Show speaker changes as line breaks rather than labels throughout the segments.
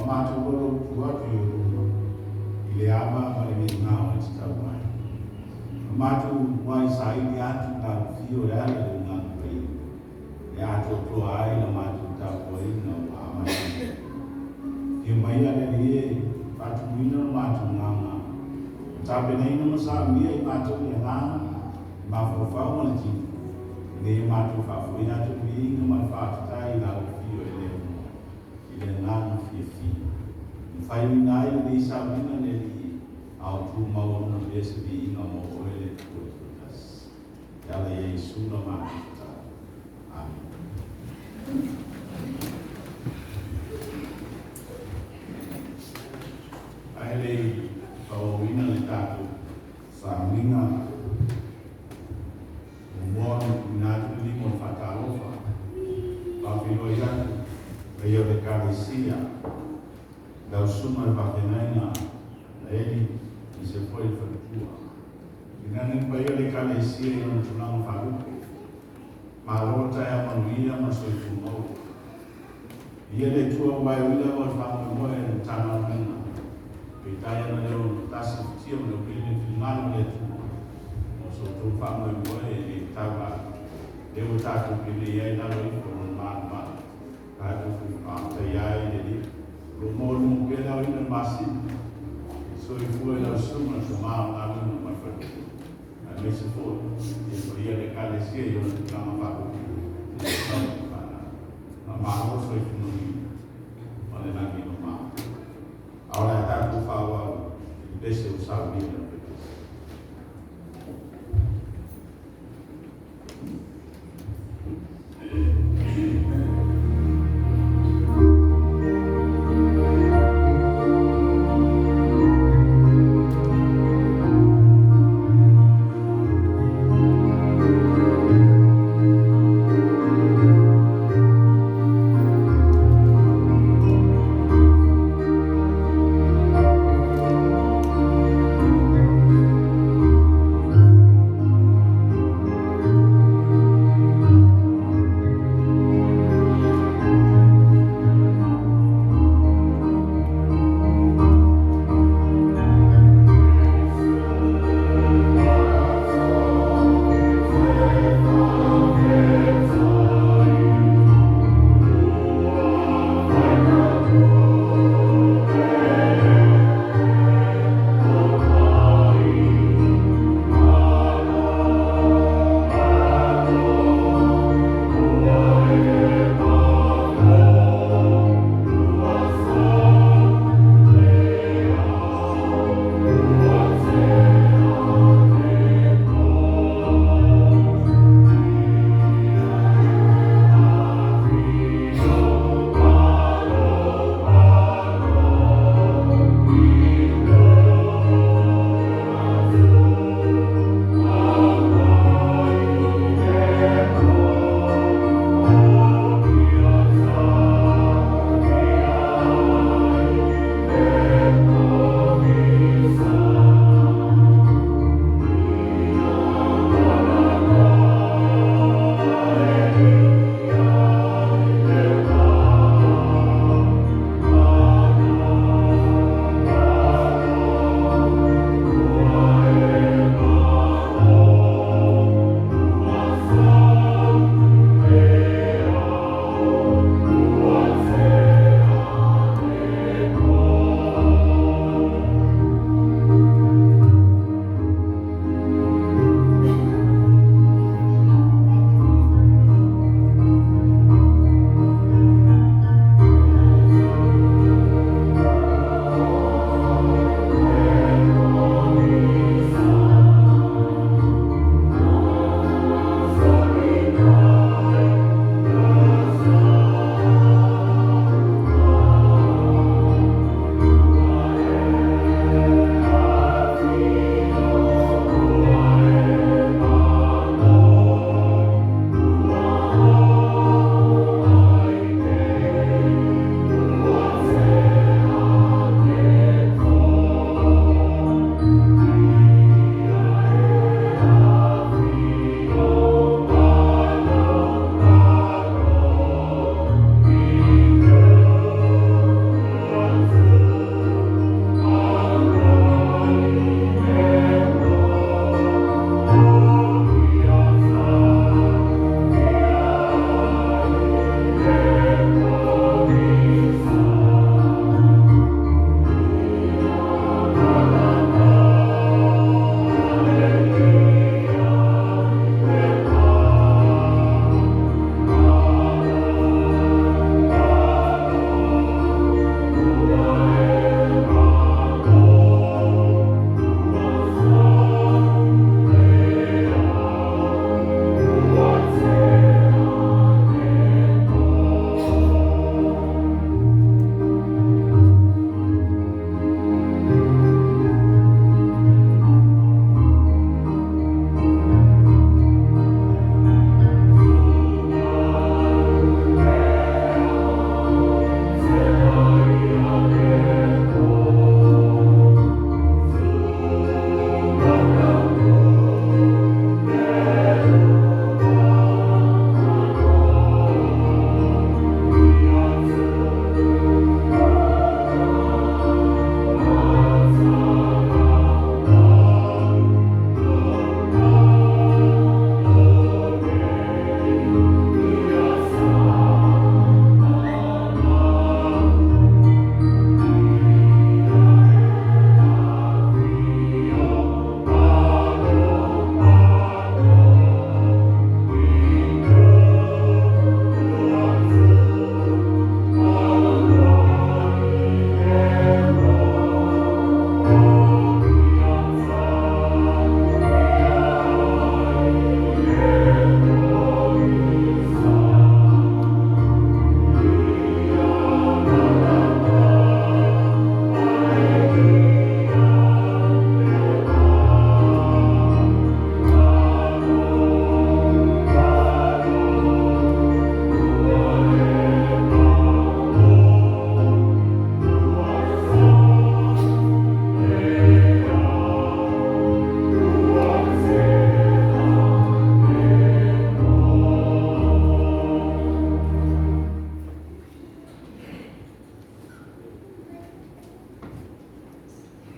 matou lolotu atu i ou luma i le ava ma le migao e tatau ai. Na matou muai saili atu i lau afio e ala i le Agaga Paia, e atoatoa ai la matou tapuaiga ua amata nei. Afio maia le Alii e, faatumuina lo matou agaga, ua tapenaina ma saunia i matou le agaga, le mafaufau ma le tino, ina ia matou faafoi atu le viiga ma le faafetai i lau afio e le amoa. I le agaga fiafia. E mafaiina ai lenei sauniga le Alii, a o tumau ona pea se viiga mo Oe le Atua e toatasi. E ala ia Iesu la matou tatalo. Amene. Ae le i faaauauina le tatou sauniga, Muamua ona tuuina atu le lima o le faatalofa, faafeiloai atu paia o le Ekalesia i lau Susuga i le Faafeagaiga na Eli aemaise foi le faletua. Inane le paia o le Ekalesia i ona tulaga faalupe. Malo le taeao manuia ma le soifua maua. Viia le Atua ua e ui lava o le faamoemoe a le Matagaluega, peitai ana le ono tasi futia ma le upele le finagalo o le Atua mo so outou faamoemoe e le tau lalo, lea ua tatou penei ai i lalo ifo o Lona malumalu, tatou faafetaia ai le Alii. O lo o maua luga pea le aoina o le masina, e soifua i lau susuga le tama o galuega ma le faletua, aemaise foi le paia o le Ekalesia i ona tulaga faalupe e le tatau ona faanana. Faamalo le soifua manuia ma le lagi e mama. A o le a tatou faaauau i le pese ua saunia e le aufaipisinisi.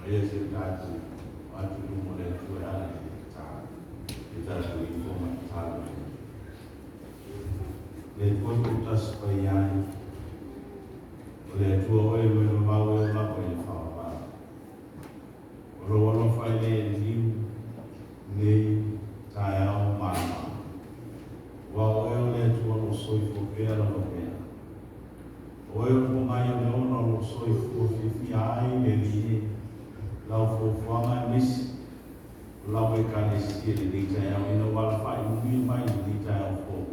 Aia si o tatou atu i luma o le Atua e ala i le tatalo, i tatou ifo ma tatalo ai. Le Atua toatasi pai ai, o le Atua oe ua e vavau e o lava i le faavavau. O lou alofa e le liliu nei taeao malama. Aua o oe o le Atua o lo o soifua pea lava pea. O oe o le Pogai o le ola o lo o soifua fiafia ai le Alii e, lau fuafuaga aemaise o lau Ekalesia i lenei taeao ina ua alafai manuia mai i lenei taeao fou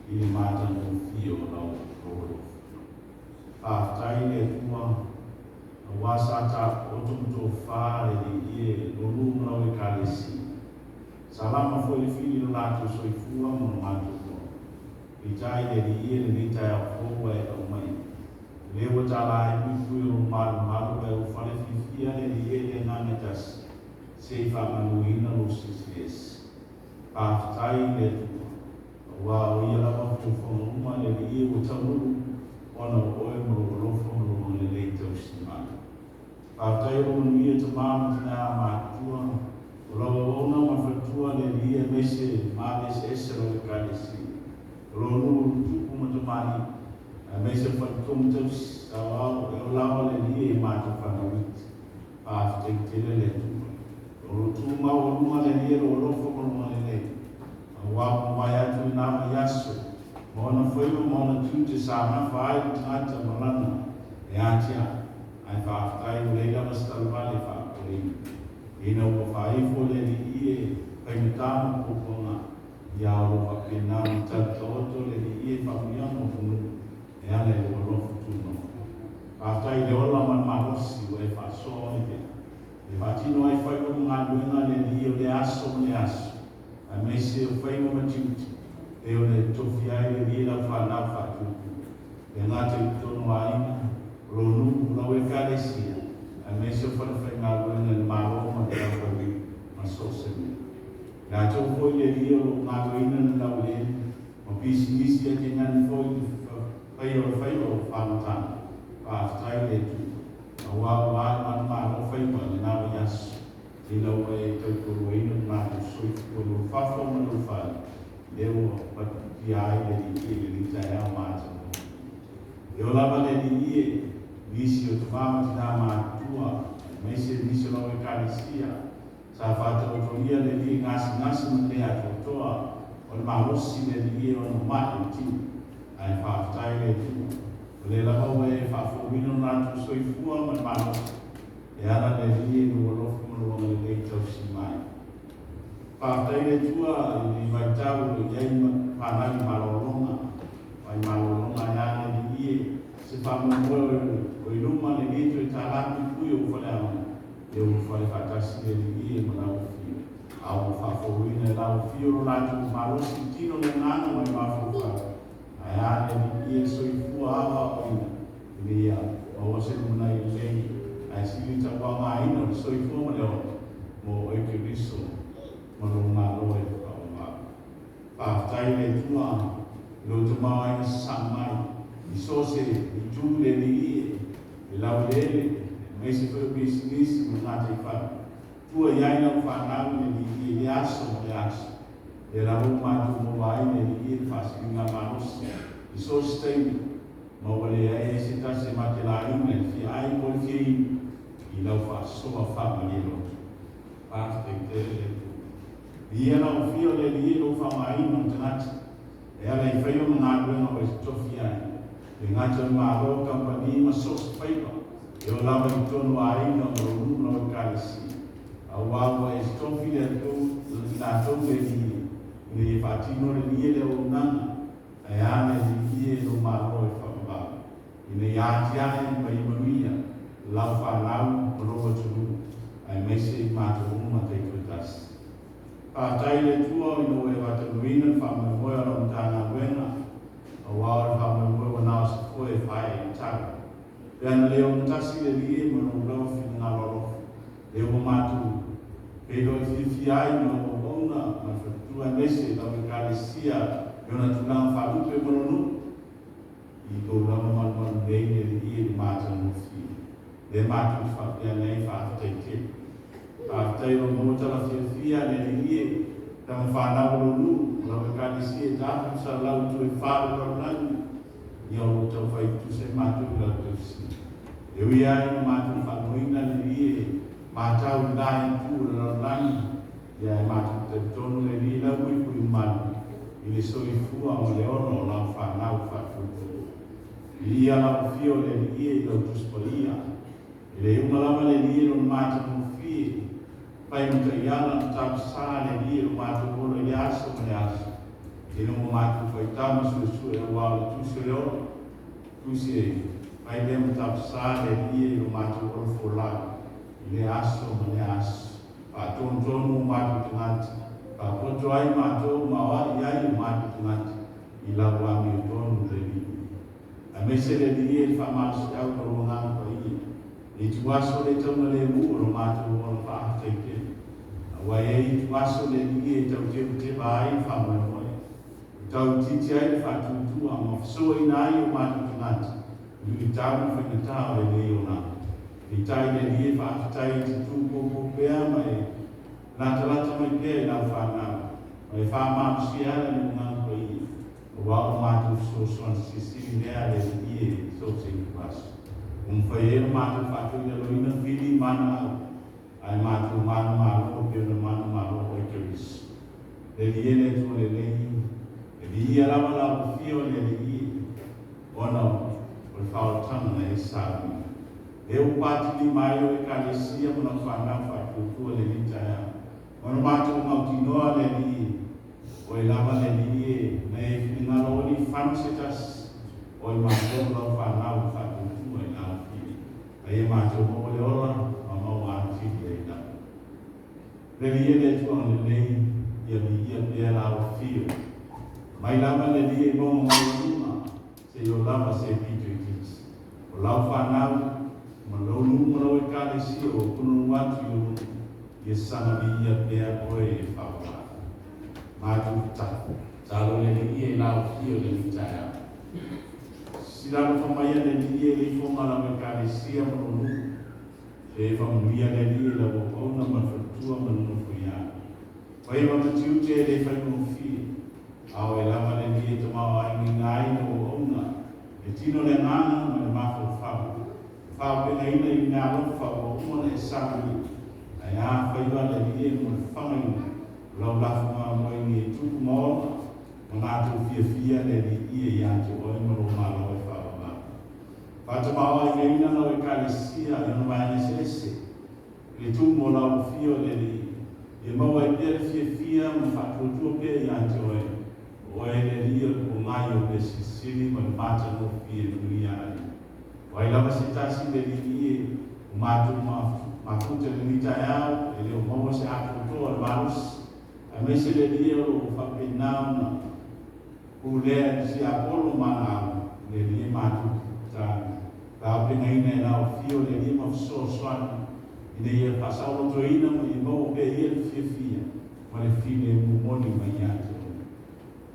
i le matagofie o lau alofa. Faafetai i le Atua aua sa taoto ma tofa le Alii e, lo nuu ma lau Ekalesia. Salama foi le fili i lo latou soifua ma lo matou ola. Peitai le Alii e lenei taeao fou ua e aumai. O lea ua tala ai puipui o lou malumalu ae ua fale fiafia le Alii e i le agaga e tasi, se i faamanuiina lou silisili ese. Faafetai i le Atua, aua o Ia lava fuafuaga uma le Alii e ua taunuu ona o oe ma lou alofa ma lou agalelei tausi mai. Faafetai o lou manuia tama ma tina matutua, o lau auauna ma le faletua le Alii aemaise ma le eseese o lau Ekalesia, o lou nuu o tupu ma tamalii, aemaise o faletua ma tausi, saoao e ola le Alii e matou fanau iti. Faafetai tele le Atua. O lou tumauaialuga le Alii e lou alofa ma lou agalelei, aua ua mavae atu lena vaiaso ma ona faiva ma ona tiute sa nafa ai le tagata ma lana e atiae. Ae faafetai ua leai lava se talavale e faapopoleina. Ina ua faaifo le Alii e faigata ma puapuaga, ia o lo o faapena ona talitaoto le Alii e faamuiaga o atunuu e ala i lou alofa tumau. Faafetai i le ola ma le malosi ua e faasoa mai pea e faatino ai faiva ma galuega a le Alii o lea aso ma lea aso, aemaise o faiva ma tiute pei ona e tofia ai le Alii e lau fanau faatuatua. E gata i totonu o aiga, o lou nuu, o lau Ekalesia, aemaise o falefaigaluega i le Malo ma le kamupani ma so o se mea. Latou foi le Alii o lo o galueina le laueleele ma pisinisi ae tainane foi le faia o le faiva o faamatala. Faafetai le Atua, aua ua ae manumalo faiva i lena vaiaso, ina ua e tautoaluaina lo latou soifua i lou fafo ma lou fale, lea ua patutia ai le Alii i lenei taeao matagofie. E ola lava le Alii e, nisi o tama ma tina matutua, aemaise nisi o lau Ekalesia, sa faataotolia le Alii e gasegase ma le atoatoa o le malosi le Alii e ona ma'i o le tino. Ae faafetai le Atua, o lea lava ua e faafouina lo latou soifua ma le malosi, e ala le Alii i lou alofa ma lou agalelei tausi mai. Faafetai le Atua i lenei vaitau o lo o i ai fanau i malologa, mai malologa ai a le Alii e, se faamoemoe o i luma le le toe tala puipui o faleaoga, e ua fale faatasi le Alii e ma lau afio. A ua faafouina e lau afio lo latou malosi i tino le agaga ma le mafaufau. Ae a le Alii e soifua aoaoina ina ia maua se lumanai lelei ae sili tauaogaina o le soifua ma le ola mo oe Keriso ma lou Malo e whakawawau. Faafetai i le Atua i lou tamaoaiga sasaa mai i so o se itu le Alii e, le laueleele, aemaise foi o pisinisi ma le gataifale. Tua i ai lau fanau i le Alii i lea aso ma lea aso. Lea lava ua matou maua ai le Alii e le faasiliga malosi i so o se taimi, ma ua leai ai se tasi e matelaina i le fia ai po o le fia inu i lau faasoa faamalie loto. Faafetai tele le Atua. Viia lau afio le Alii i lou faamāina o le tagata e ala i faiva ma galuega ua e tofi ai, le gata o le Malo, kamupani ma so o se faiva e oo lava i totonu o aiga ma lou nuu ma lau Ekalesia. Aua ua e tofi le Atua i latou le Alii ina ia faatino le lie le auaunaga ae a le Alii e lou Malo e faavavau ina ia atiae ma ia manuia lau fanau ma lou atunuu aemaise i matou uma taitoatasi. Faafetai i le Atua ina ua e faataunuuina le faamoemoe o lau Matagaluega, aua o le faamoemoe ua na o se foe e fae'e i le tau. Pe ana le ogatasi le Alii e ma lou lava finagalo alofa, lea ua matou feiloai fiafia ai ma lau auauna ma le faletua aemaise lau Ekalesia i ona tulaga faalupe ma lou nuu. I tou lava malumalu nei le Alii e le matagofie. Lea matou te faapea nei, Faafetai tele. Faafetai o lo o maua tala fiafia a le Alii e, tama fanau o lou nuu, ma lau Ekalesia e tapu ma salalau i itu e fa o le lalolagi, ia o lo o taufai tutusa ai matou i lau tausiga. E ui lava ina matou faanoina le Alii e matau i la itu o le lalolagi, ia ae matou te talitonu le Alii lau puipui malu i le soifua ma le ola o lau fanau faatuatua. Viia lau afio o le Alii e i lau Tusi Paia. E le uma lava le Alii e lona matagofie. Fai ma taiala ma tapasa le Alii e lo matou ola i le aso ma le aso. Ina ua matou faitau ma suesue aua o le Tusi o le ola. Tusi e fai lea ma tapasa le Alii e i lo matou ola folau i lea aso ma lea aso. Faatonutonu o matou tagata, faapoto ai matou ma aoai ai o matou tagata i lau amiotonu le Alii. Aemaise le Alii e le faamalosiau ma lou Agaga Paia, i ituaso le taugalemu o lo matou ola faafetai tele. Aua e i ai ituaso le Alii e tau tevateva ai le faamoemoe, e tau itiiti ai le faatuatua ma fesoaina ai o matou tagata i luitau ma faigata o lenei olaga. Peitai le Alii e faafetai e te tu poupou pea ma e latalata mai pea i lau fanau, ma e faamalosia ala i lou Agaga Paia, aua o matou fesoasoani silisili lea a le Alii e so o se ituaso. Ua mafai ai ona matou faatoilaloina fili ma naau, ae matou manumalo e pei ona manumalo oe Keriso. Le Alii e le Atua lelei, e viia lava lau afio le Alii ona o le faaolataga na e saunia. E ua patili mai lau Ekalesia ma lau fanau faatuatua i lenei taeao. Ona matou mautinoa le Alii, Oe lava le Alii e, na e finagalo oe ni fano se tasi, oe matou ma lau fanau faatuatua i lau fili. A ia matou maua le ola ma maua atili ai lava. Le Alii e le Atua agalelei, ia viia pea lau afio. Mai lava le Alii e mauga maualuga, seia o lava se pito itiiti. O lau fanau, ma lou nuu ma lau Ekalesia ua punonou atu i lou nuu, ia saga viia pea oe e faaola. Matou tatalo le Alii e lau afio i lenei taeao. Sila alofa maia le Alii e le ifoga lau Ekalesia ma lou nuu, E faamanuia le Alii i lau auauna ma le faletua ma le nofo ia. Faiva ma tiute e le faigofie. A o e lava le Alii e tamaoaigaina ai lau auauna, e tino le agaga ma le mafaufau, e faaopegaina i le meaalofa ua uma ona e saunia. Ae a faiva le Alii mo le fagaina o lau lafoga moeni e tupu ma ola, ma latou fiafia le Alii ia te oe ma lou Malo e faavavau. Faatamaoaigaina lau Ekalesia i ona vaega eseese, i le tu mo lau afio i le Alii, ia maua ai pea le fiafia ma faatuatua pea ia te oe, o oe le Alii o le Pomai o mea silisili ma le matagofie manuia ai. O ai lava se tasi le Alii e, o matou mafuta i lenei taeao, e le o maua se atoatoa o le malosi, aemaise le Alii o lo o faapena ona Pulea i siapolo ma ana au, le Alii e matou te tatalo. Taopegaina e lau afio le Alii ma fesoasoani, ina ia faasaolotoina ma ia maua pea ia le fiafia ma le filemu moni mai ia te oe.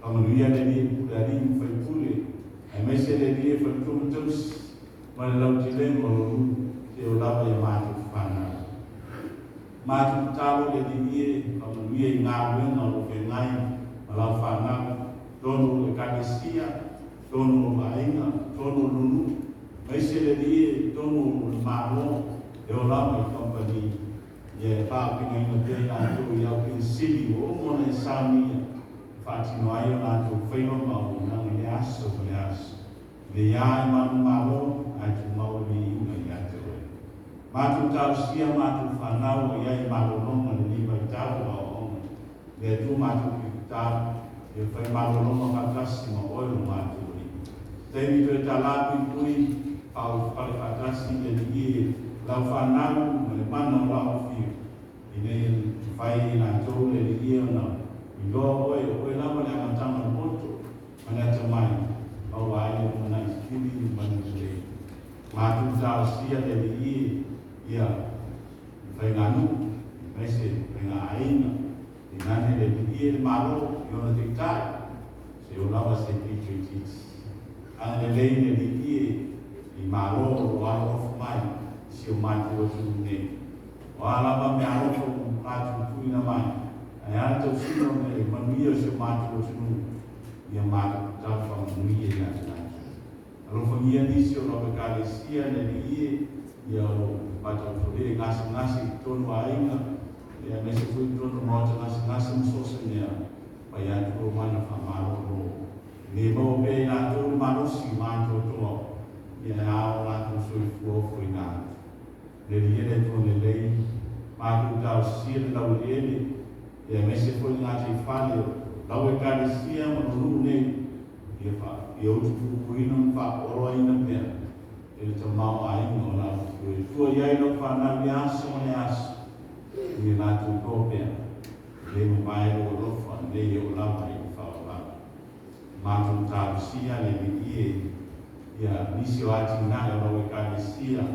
Faamanuia le Alii e pule alii ma faipule, aemaise le Alii e faletua ma tausi, ma le lautelega o lou nuu, seia o lava ia matou fanau. Matou tatalo le Alii e, faamanuia i galuega o lo o feagai ma lau fanau, tonu o Ekalesia, tonu o aiga, tonu o lou nuu, aemaise le Alii e, tonu o le Malo e o lava i kamupani, ia e faaopegaina pea i latou i au penisili ua uma ona e saunia e faatino ai o latou faiva ma auaunaga i le aso ma le aso. Lei a e manumalo ae tumau le viiga ia te oe. Matou talosia matou fanau o i ai i malologa lenei vaitau o aoaoga. Le Atua matou pitutalo, ia fai malologa faatasi ma oe lo matou Alii. Taimi toe tala puipui, faaulufale faatasi le Alii e lau fanau ma le mana o lau afio, ina ia mafai e latou le Alii e ona iloa oe, o oe lava le amataga o le poto. Ma le atamai, maua ai le lumanai sili ma le lelei. Matou talosia le Alii ia i faiganuu, aemaise faigaaiga, tainane le Alii e le Malo i ona taitai, se o lava se pito itiiti. Agalelei le Alii i Malo o lo o alolofa mai i si si o matou atunuu nei. O a lava meaalofa ua latou tuuina mai, ae a le tausiga o le manuia o si o matou atunuu, ia matou tatalo faamanuia ia te latou. Alofagia nisi o lau Ekalesia le Alii e, ia o lo o faatautolia i gasegase i totonu o aiga, ia aemaise foi i totonu o maota gasegase ma so o se mea, fai atu lou mana faamalolo. Ina ia maua pea i latou le malosi ma atoatoa, ia e ao latou soifua ofoina atu. Le Alii e le Atua lelei, matou taosia le laueleele, ia aemaise foi le gataifale o lau Ekalesia ma lou nuu nei, ia fa, ia utupupuina ma faaoloaina pea e le tamaoaiga o lau Afio e tua i ai lau fanau i lea aso ma lea aso, ia latou iloa pea, e le mavae lou alofa nei e oo lava i le faavavau. Matou talosia le Alii e, ia nisi o atinae o lau Ekalesia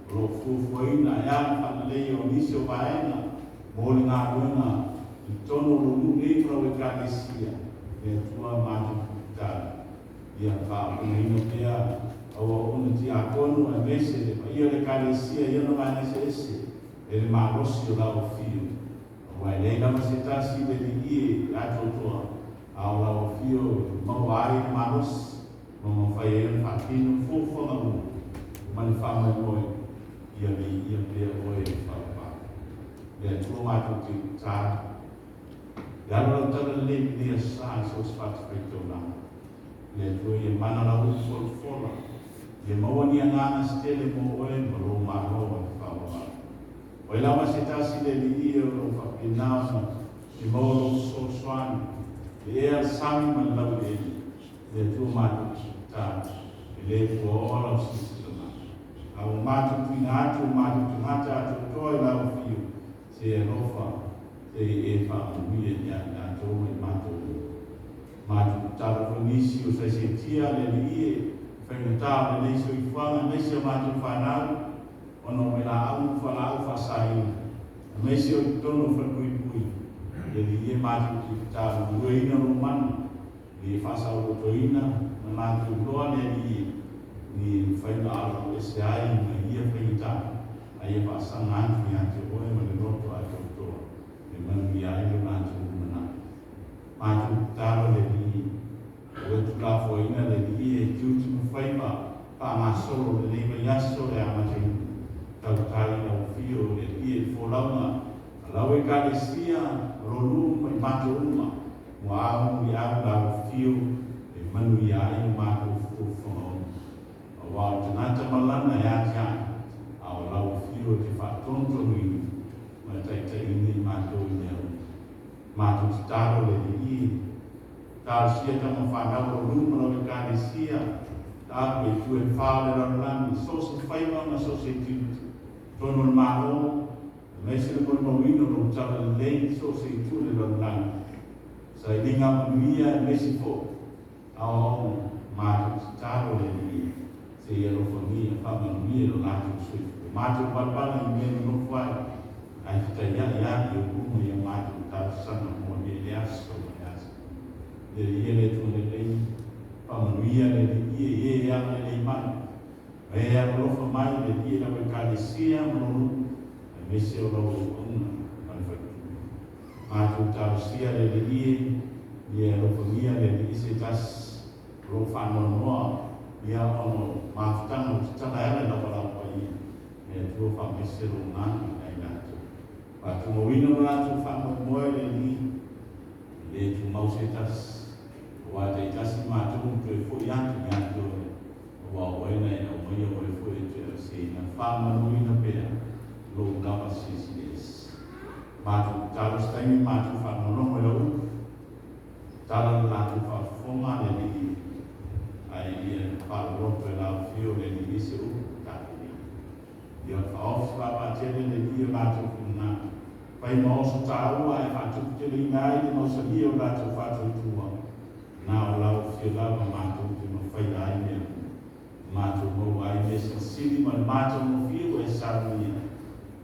o lo o fuafuaina e a le faaleleia o nisi o vaega mo le galuega i totonu o lou nuu nei ma lau Ekalesia, le Atua matou tatalo ia faaoponaina pea auauuna tiakono aemaise le paia o le Ekalesia i ona vaega eseese e le malosi o lau Afio. Aua e leai lava se tasi le Alii e atoatoa, a o lau Afio e maua ai le malosi ma mafai ai ona faatino fuafuaga uma ma le faamoemoe ia viia pea oe e faavavau. Le Atua matou te tatalo, le alo lau tala lelei i lenei aso sa i so o se fatafaitaulaga. Le Atua ia mana lau upu folafola, ia maua ni agaga se tele mo oe ma lou Malo e faavavau. O ai lava se tasi le Alii o lo o faapena ona e maua lou fesoasoani, e ea le sami ma le laueleele, le Atua matou te tatalo, e le puaoa lau silasila mai. A ua matou tuuina atu o matou tagata atoatoa i lau afio, se alofa, se i e faamanuia ia i latou ma i matou uma. Matou tatalo foi nisi o saisaitia le Alii e faigata o lenei soifuaga aemaise a matou fanau, ona o vailaau ma fualaau faasaina, aemaise o i totonu o falepuipui, le Alii e matou te tataloina lou mana, ina ia faasaolotoina ma latou iloa le Alii ina ia mafai ona aloaloese ai mai ia faigata, a ia faasaga atu ia te oe ma le loto atoatoa e manuia ai lo latou lumanai. Matou tatalo le Alii, ua tulafoaina le Alii e tiute ma faiva faagasolo lenei vaiaso le amataina. Tautai lau Afio le Alii e le folauga a lau Ekalesia o lo nuu ma i matou uma, ua ao muliau lau Afio e manuia ai o matou fuafuaga uma. Aua o le tagata malana e atiae, a o lau Afio e te faatonutonuina ma taitaiina i matou i mea uma. Matou tatalo le Alii. Talosia tama fanau o luma lau Ekalesia, taape i tua e fa o le lalolagi, so o se faiva ma so o se tiute, totonu o le Malo, aemaise le molimauina o lou talalelei i so o se itu o le lalolagi. Sailiga manuia aemaise foi aoaoga, matou tatalo le Alii, se i alofagia, faamanuia lo latou soifua. Matou palapala i mea nonofo ai, ae fetaiai lava i ou uma i a matou talosaga mo nei le aso ma le aso. Le Alii e le Atua lelei, faamanuia le Alii e e agalelei mai, ma e alolofa mai le Alii e lau Ekalesia ma lou nuu, aemaise o lau auauna ma le faletua. Matou talosia le Alii e, ia e alofagia le Alii se tasi o lo o faanoanoa ia ona o mafutaga ua tatala e ala i lau valaau paia. Le Atua faamaise lou agaga ia i latou. Faatumauina lo latou faamoemoe le Alii, e le tumau se tasi, aua taitasi matou ma toe foi atu ia te oe, aua o oe na e aumaia oe foi e toe aveseina, faamanuina pea lou lava silisili ese. Matou tatalo se taimi matou faalogologo i lau upu, tatala le latou faafofoga le Alii, ae ia faaloloto e laofio le Alii i se upu tatou. Ia faaofi vaavaatele le Alii o latou finagalo. Fai ma oso taua ae faatuputeleina ai le mausalia o latou faatuatua. Na o lau afio lava matou te mafaia ai mea uma. Matou maua ai mea silisili ma le matagofie ua e saunia.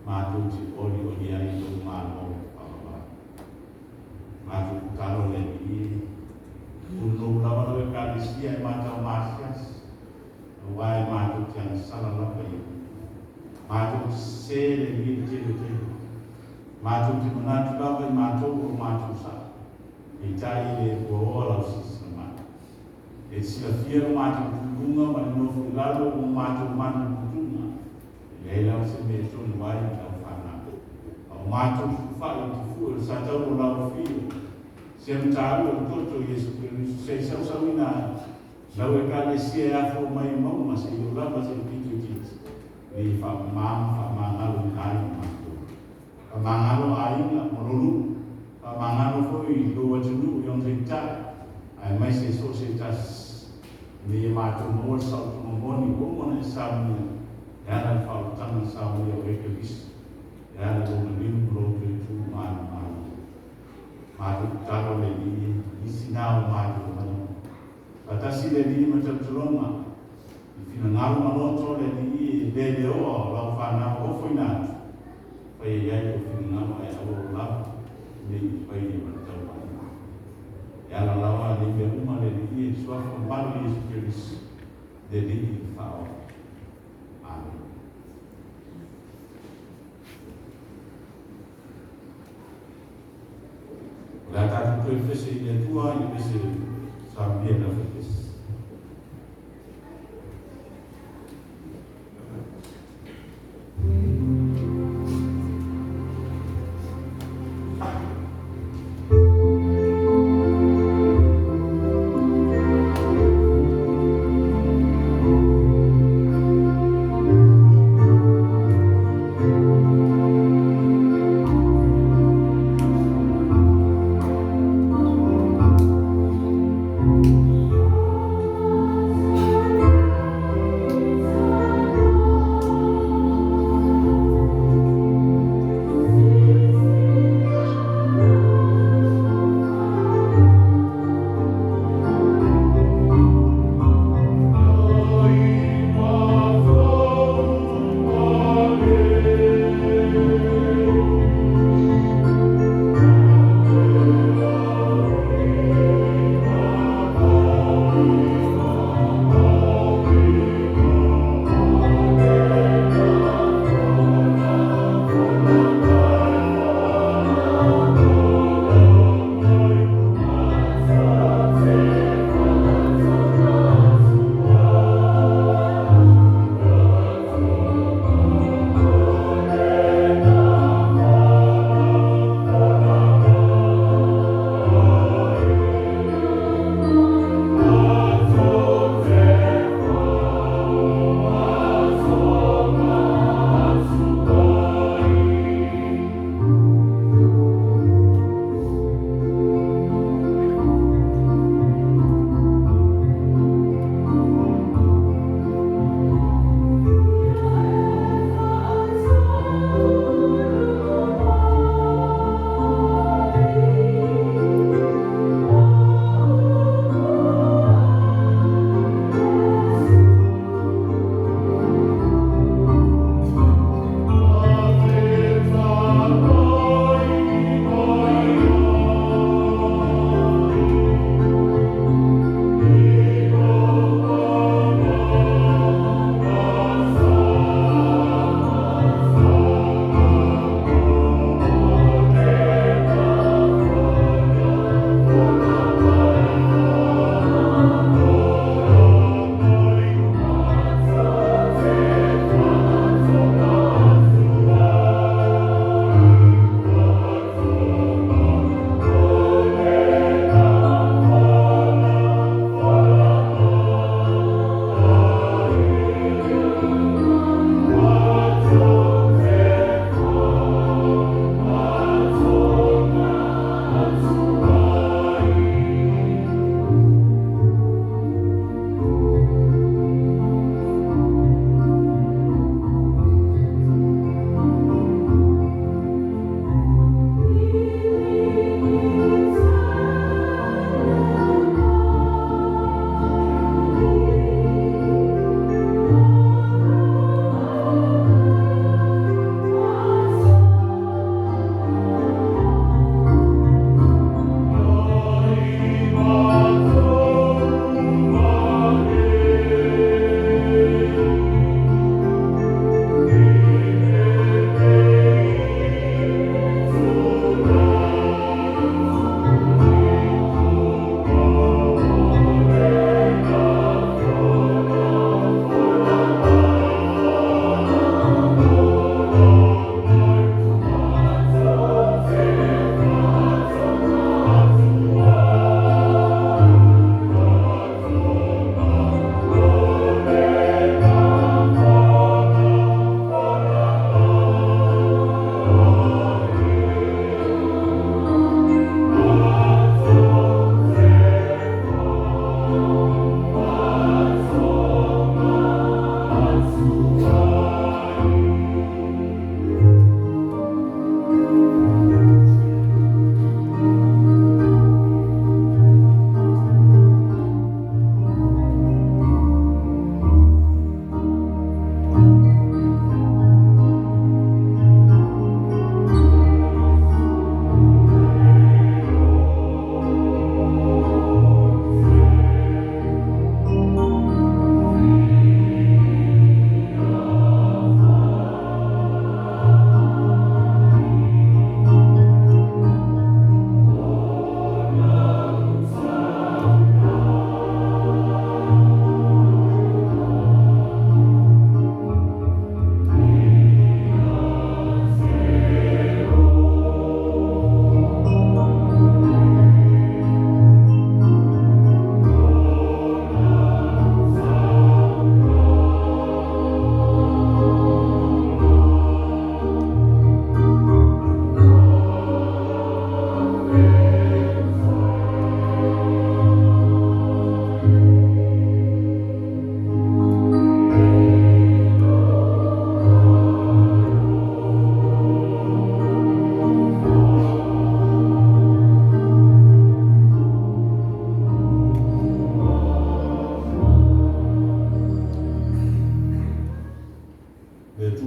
Matou te olioli ai i lou Malo faavavau. Matou tatalo le Alii e. Punou lava lau Ekalesia e matau maasiasi. Aua e matou te agasala lava i upu. Matou te sese le Alii i le tele o taimi. Matou te manatu lava i matou o lo matou sao, peitai e le puaoa lau silasila mai. E te silafia lo matou tu i luga ma le nofo i lalo o matou manu tutuga, e leai lava se mea e tonu ai i lau fanau. A o matou sulufai i te fue o le sataua o lau afio, se mataua o le toto o Iesu Keriso, se i sausauina ai lau Ekalesia e afua mai i mauga seia oo lava se pito itiiti, ina ia faamama ma faamagaloina ai i matou. Faamagalo aiga ma lou nuu, faamagalo foi lou atunuu i ona taitai, aemaise so o se tasi, ina ia matou maua le saolotoga moni ua uma ona e saunia e ala i le faaolataga na saunia o oe Keriso, e ala i lou maliu ma lou toe tu manumalo. Matou tatalo le Alii e, nisi na o matou manaoga. Faatasi le Alii ma tautologa i finagalo ma loto le Alii e leleoa o lau fanau ofoina atu, faia i ai lou finagalo ae aua o lava ne i faia ma le taualuga. E ala lava nei mea uma le Alii e suafa malu Iesu Keriso, le Alii i le faaola. Amene. O le a tatou toe pese i le Atua i le pese saunia i le aufaipese.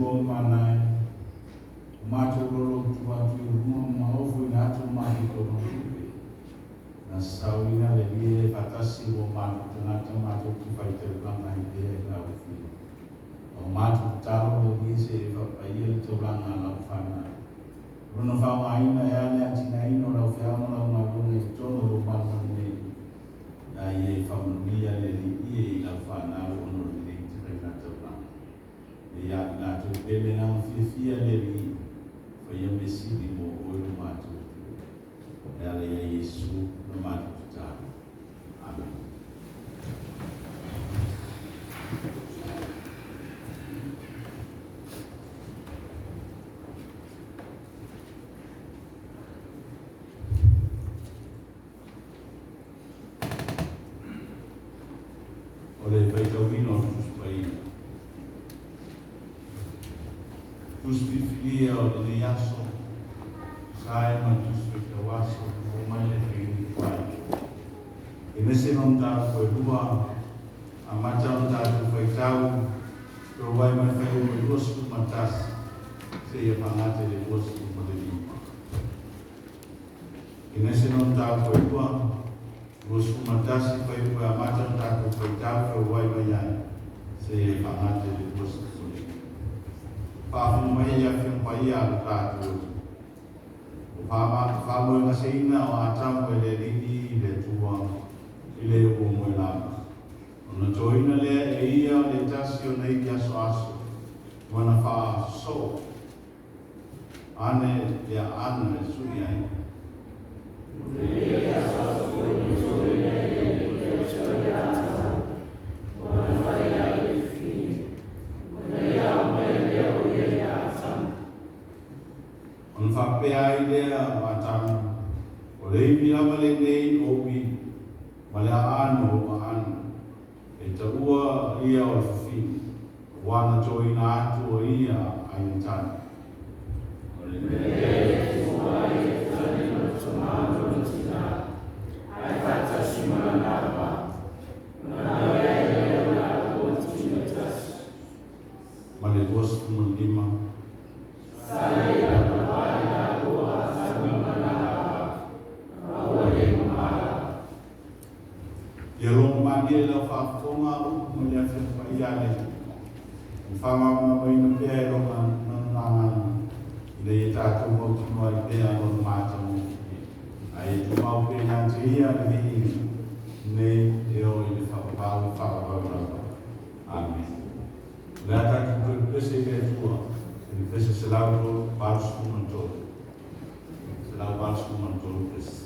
Atua mana e, o mātou lolo tu atu i luma maofu ina atu matou tonotupe. Na sauina le lie fatasi o mātou tangata mātou tu whaitaulanga i pea i lau whio. O mātou talo le lie se e whapaia le taulanga a lau whanau. Lona whaongaina e ale atina ino lau whiaona lau ngalunga i tono o malu nei. Ia ia i whamanuia le li ie i lau whanau ono le nei te whainga taulanga. E ia i lātou pele ngā whiawhia le li whaia mesili mo oe o mātou. E ale ia Yesu na mātou tutalo. Amen. O le faitauina o le Tusi Paia. Tusi filifilia o lenei aso, sa e ma le Tusi Faitau Aso, o mai le faiga ai. Kenese no mataupu e lua, amata o tatou faitau, Feuluai mai fuaiupu e 21, seia faagata i le 25. Kenese no mataupu e lua, 21 fuaiupu e amata ona tatou faitau feuluai mai ai, seia faagata i le 25. Faafofoga mai i Afioga Paia a lo tatou Alii. O faamoegaseina o Atamu e le Alii i le Atua i le ua moe lava. Ona toina lea e ia o le tasi o nei asoaso ma na faasoo ane le aano e sui ai. Ona faapea ai lea o Atamu, o le ivi lava lenei o ou ivi, ma le aano o ou aano, e taua ia o le fafine, auā na toina atu o ia ai le tane.
O le mea e tuua ai e tane lona tamā ma lona tinā, ae faatasi ma lana ava, ona avea ai lea o laua ma tino e tasi.
Ma le 25.
Sa le lavava i laua o Atamu ma lana ava, a ua le mamala.
Ia logomalie lau faafofoga upu ma le Afioga Paia a le Alii, ma faamalamalamaina pea e lona gagana, ina ia tatou mautinoa ai pea lona matagofie, ae ia tumau pea ia te ia le viiga, nei e oo i le faavavau faavavau lava. Amene. O le a tatou toe pepese i le Atua i le pese 183. 183 pese.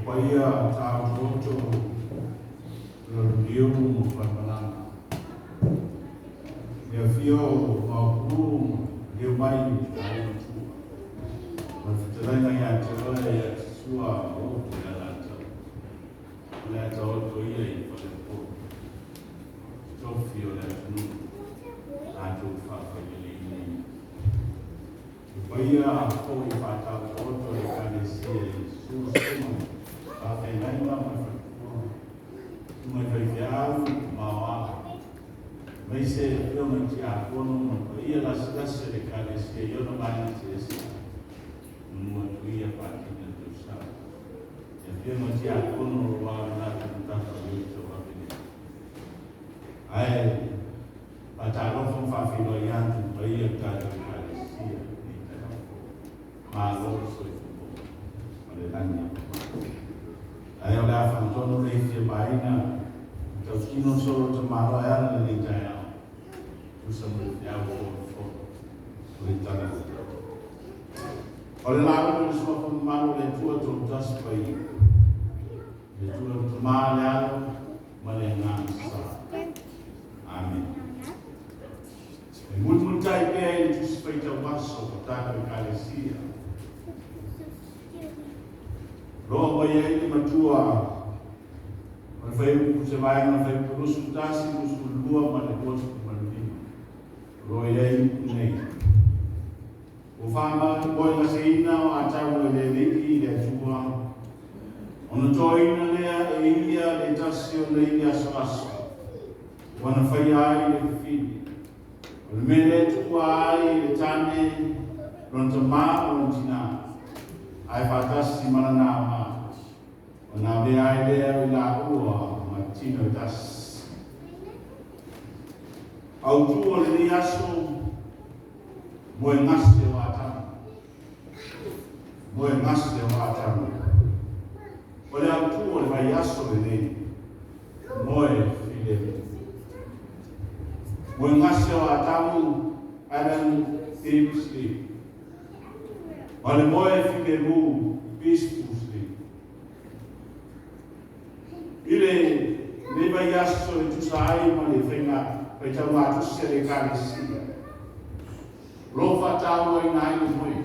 Paia taotooto o Liu ma Falemalama. Le afio o Maopu ma Lio mai i le aiga matua. Ma le fetalaiga ia te oe ia te Sua ma upu i Alataua. O le taoto ia i Faleupolu. Tofi o le atunuu latou te faafaileleina ia. Le paia foi faataotooto o le Ekalesia i susu susuga i faafeagaiga ma le faletua, susuga i faifeau ma maoala, aemaise afioga i tiakono ma le paia lasilasi o le Ekalesia i ona vaega eseese. Manu atu ia faatini o le tausaga. I afioga i tiakono aua le latou matafaioi tauave lea. Ae faatalofa ma faafeiloai atu i le paia o le tatou Ekalesia i lenei taeao fou. Malo le soifua maua ma le lagi e mama. Ae o le a fagatonu le ifi a Maina e tautino solo le tamaloa e ala lenei taeao. Tusa ma le feau folifono o le tala o le tupe. O le lauga i le suafa mamalu o le Atua Toatasi Paia, le Atua le Tama, le Alo ma le Agaga Sa. Amene. E mulimulitai pea i le Tusi Faitau Aso o tatou Ekalesia. O lo o aumai ai le matua o le fuaiupu se vaega o le fuaiupu 21, 22 ma le 25. O lo o i ai upu nei. Ua faamaoigaseina o Atamu e le Alii i le Atua, ona toaina lea e ia le tasi o nei asoaso, ua na faia ai le fafine. O le mea lea e tuua ai le tane lona tamā ma lona tinā, ae faatasi ma lana ama, ona avea ai lea o i laua ma tino e tasi. Autu o lenei aso, moe gase o Atamu. Moe gase o Atamu. O le autu o le vaiaso lenei, moe filemu. Moe gase o Atamu, Adam deep sleep. Ma le moe filemu, peaceful sleep. I lenei vaiaso e tusa ai ma le faiga faitauga tusi a le Ekalesia, o lo o faatauaina ai le moe.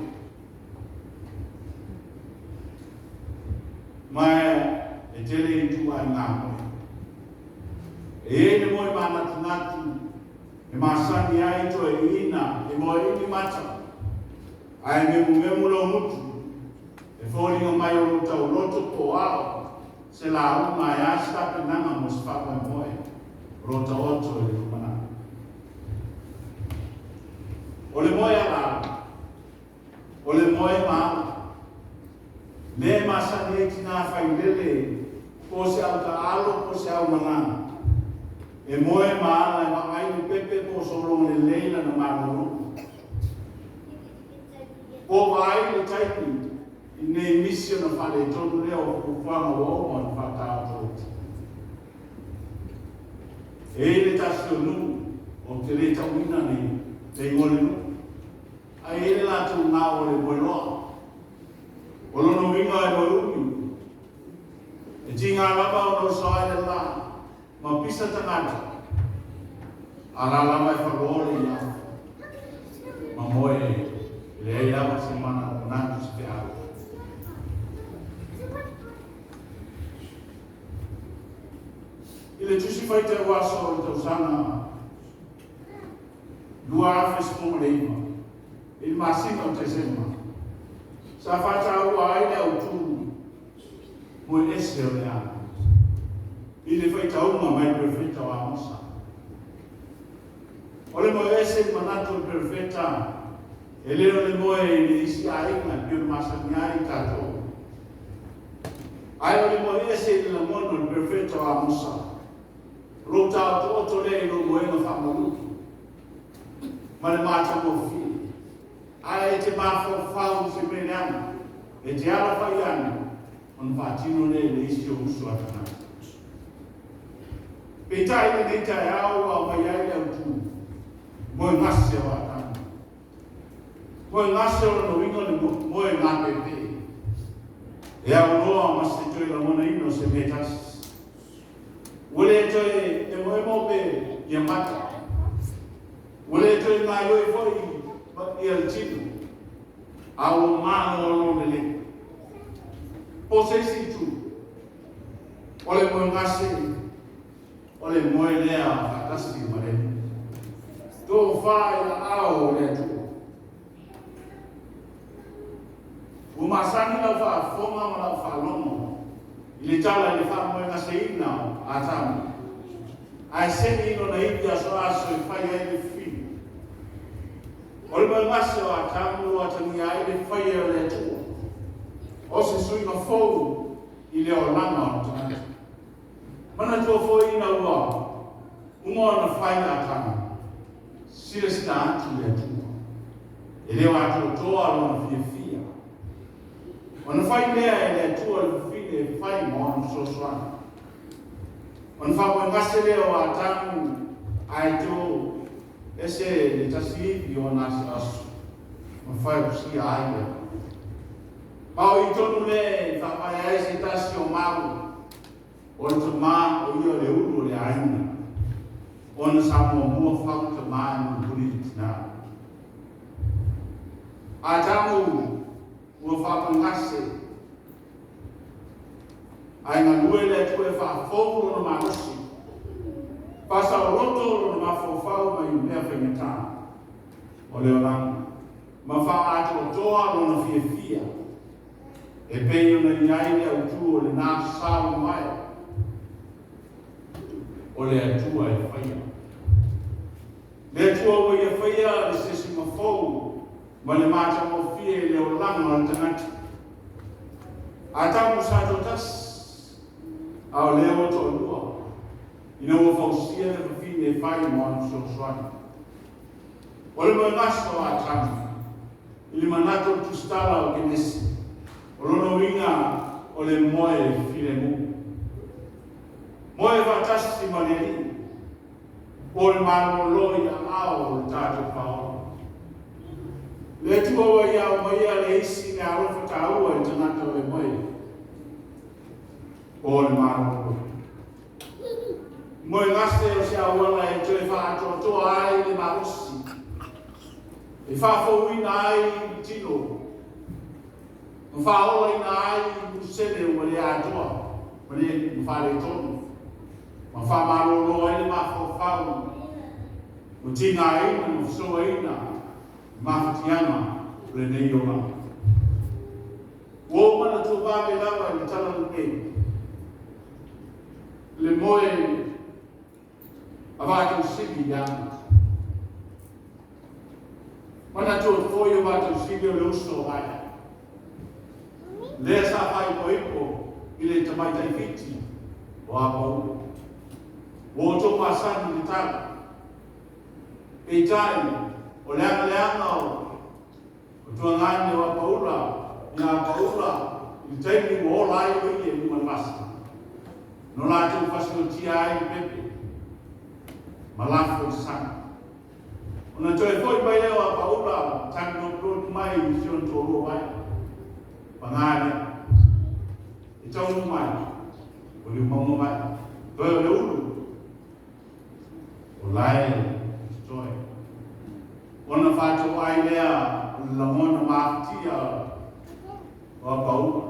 Ma e tele ituaiga moe. E i ai le moe manatunatu e masani ai toeaiina e moe mata, ae memumemu lou gutu, e foliga mai o lou tauloto po o ao se lauga e a se tapenaga mo se faamoemoe o lo taoto i le lumanai. O le moe alaala, o le moe maala, lea e masani ai tinā failele po o se autaalo po o se aumalaga, e moe maala e vaai le pepe po o sologa lelei lana malologa. Po o vaai le taimi i nei misi ona faaletonu lea o fuafuaga ua uma ona faataotooto. E i ai le tasi o nuu, ou te le tauina le igoa o le nuu, ae e i ai le latou gao o le moeloa. O lona uiga e moe umi. E tiga lava ona oso ai le la ma pisa tagata, a la lava e falo le iafu ma moe e leai lava se manatu se feau. I le Tusi Faitau Aso o le tausaga 2019, i le masina o Tesema, sa faataua ai le autu moe ese o le ala i le faitauga mai le perofeta o Amosa. O le moe ese i le manatu o le perofeta, e le o le moe i le isi aiga e pei ona masani ai i tatou. Ae o le moe ese i le lagona o le perofeta o Amosa, o lou taotooto lea i lou moega faamalutu ma le matagofie. Ae e te mafaufau i se mea leaga, e te alafai ane, ona faatino lea i le isi o uso a tagata. Peitai i lenei taeao ua aumai ai le autu, moe gase o Atamu. Moe gase o lona uiga o le moe gapepe. E aunoa ma se toe lagonaina o se mea tasi. Ua le toe emoemo pe ia mata. Ua le toe gaioi foi ia le tino. A ua malolo lelei. Po o se isi itu, o le moegase, o le moe lea faatasi ma le Alii. Tofa i aao o le Atua. Ua masani lau faafofoga ma lau faalogo i le tala i le faamoegaseina o Atamu, ae se'i lona ivi asoaso e fai ai le fili. O le moegase o Atamu ua atagia ai le faia o le Atua, o se suiga fou i le olaga o le tagata. Manatua foi ina ua uma ona fai Atamu, silasila atu le Atua, e le o atoatoa lona fiafia. Ona fai lea e le Atua le fafine e fai ma ona fesoasoani. Ona faamoegase lea o Atamu ae to ese le tasi ivi o ana asoaso ma fausia ai le Ma o i tonu lea e faavae ai se tasi o mau o le tamā o ia o le ulu o le aiga, ona sa muamua fau tamā e mulimuli le tinā. Atamu ua faamoegase ae galue le Atua e faafou lona malosi, faasaoloto lona mafaufau mai mea faigata o le olaga, ma faaatoatoa lona fiafia e pei ona i ai le autu o lena sa ua mavae o le Atua e faia. Le Atua ua ia faia le sesiga fou ma le matagofie i le olaga o le tagata. Atamu sa toatasi, a o lea ua toalua, ina ua fausia le fafine e fai ma ona fesoasoani. O le moegaso o Atamu, i le manatu o le tusitala o Kenesi, o lona uiga o le moe filemu. Moe faatasi ma le Alii, po o le malolo i aao o le tatou Faaola. Le Atua ua ia aumaia le isi meaalofa taua i le tagata o le moe, po o le malolo. Moegase o se auala e toe faaatoatoa ai le malosi, e faafouina ai le tino, ma faaolaina ai musele ua le atoa ma le ma faaletonu, ma faamalolo ai le mafaufau ua tigaina ma fesoaina i mafatiaga o lenei olaga. Ua ou manatua vave lava i le tala lenei, le moe a Vaatausili i le aga. Manatua foi o Vaatausili o le uso o Vaea, lea sa faaipoipo i le tamaitai Fiti o Apaula. Ua outou masani i le tala. Peitai, o le aga leaga o tuagane o Apaula ia Apaula i le taimi ua ola ai o ia i luga o le vasa, na latou fasiotia ai le pepe ma lafo i le sami. Ona toe foi mai lea o Apaula tagi lotulotu mai i si ona toalua Vaea. Paga lea, e taunuu mai, ua liumauga Vaea. Toe o le ulu, o lae totoe. Ona faatoai lea o le lagona mafatia o Apaula,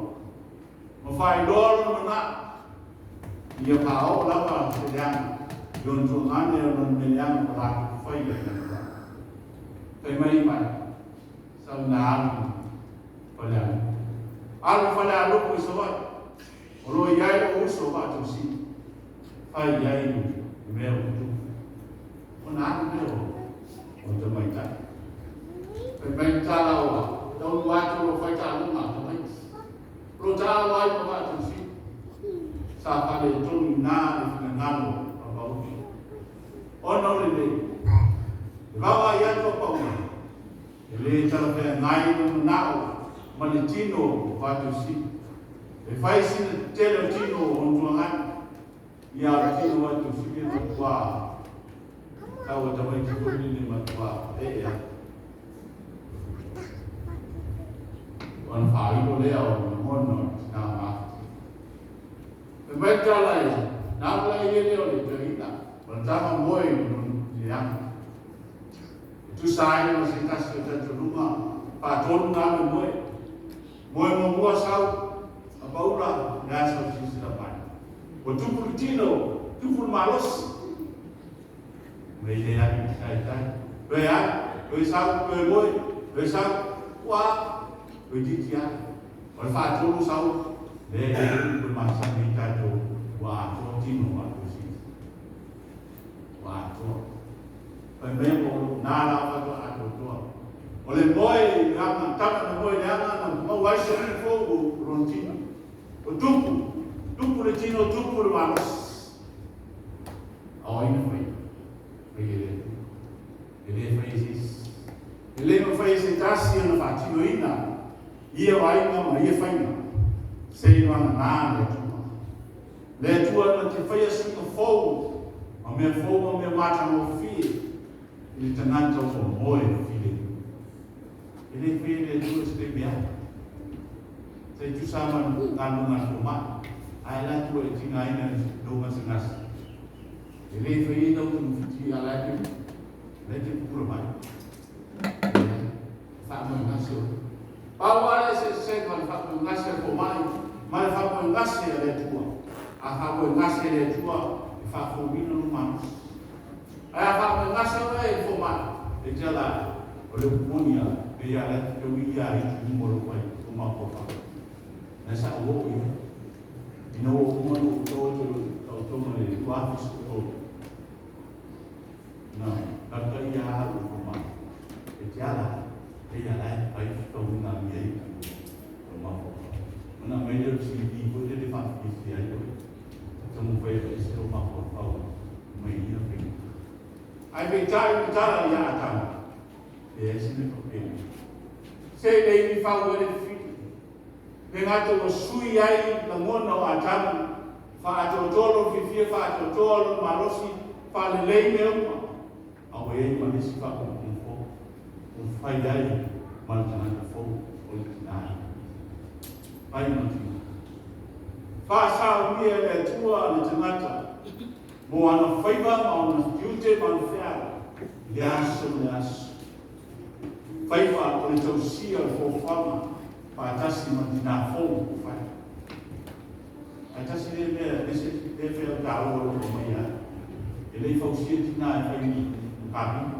ma faailoa lona manao, ia paoo lava se leaga i ona tuagane o lona mea leaga ma latou faia i lana va. Fai mai Vaea, sau ina alu i Falealupo. Alu i Falealupo i Savaii, o lo o i ai lou uso Vaatausili, fai i ai le mea ua tupu. Ona alu lea o tamaitai. Fai mai le tala ua taunuu atu o lo o fai taaloga a tamaiti. O lo o taalo ai ma Vaatausili. Sa faaletonu i ina le finagalo o Apaula. Ona o lenei, e vaavaai atu Apaula, e le talafeagai le manao ma le tino o Vaatausili. E fai sina tele o tino o ona tuagane, ia o le tino o Vaatausili e matua tau a tamaiti foi lele matua ee atu. Ona faailo lea o lagona o le tinā matutua. E mai tala e, nā la i ele o le toeaina, o le tama moe i leaga. E tusa ai ma se tasi o talitonuga, faatolu na alu e moe. Moe muamua sau, a paula, o le a sau silasila mai. Ua tupu le tino, tupu le malosi. Mai le alu i taitai. Toe alu, toe sau, toe moe, toe sau, ua toeitiiti lava. O le faatolu sau, lea e i ai le upu e masani ai tatou, ua atoa tino o Atua. Ua atoa. Fai mai o nā la faatoa atoatoa. O le moe i leaga, tama na moe i leaga na maua ai se upu fou o lona tino. O tupu, tupu le tino, tupu le malosi. A o ai na faia? Faia e le Atua. E le faia e se isi. E le mafai e se tasi ona faatinoina ia vaaiga ma ia faiga, seiloga le Atua. Le Atua na te faia suiga fou ma mea fou ma mea matagofie i le tagata ua moe filemu. E le faia e le Atua se taimi lava. Se i tusa ma le galuega a le fomai, ae le Atua e tigaina i lou gasegase. E le faia lau togafiti a la e la e te pupula mai. Faamoegase oe. Pau lava le eseesega o le faamoegase a le fomai ma le faamoegase a le Atua. A faamoegase e le Atua, e faafouina lou malosi. Ae a faamoegase oe e le fomai, e te ala ai, o le upu moni lava, pei lava la e te taui ia itu uma o lou vai, lou mafaufau. Na sa ou oo i ai. Ina ua uma ona ou to atu i lou taotoga i le 2013, na lata ia au i le fomai, e te ala ai, pei lava la e fai fetauiga a mia itu o lou mafaufau. Ona aumai lea o le CD foi lele e faafiafia ai oe, e taumafai e aveese lou mafaufau mai ia faiga. Ae peitai o le tala ia Atama, e leai se mea faapena. Se i le ivi fau ai le fili, le gata ua sui ai lagona o Atamu, faaatoatoa lona fiafia, faaatoatoa lona malosi, faalelei mea uma, a ua i ai ma le isi faapunapunaga fou, ua fai ai ma le tagata fou o le tina ia. Fai ma tina. Faasaomia e le Atua le tagata mo ana faiva ma ona tiute ma ana feau i le aso ma le aso. Faiva o le tausia o le foafoaga faatasi ma le tinā fou ua fai. Ae tasi lea mea, ese lea mea taua o lo o aumaia ai. E le i fausia tinā e fai ni kapina.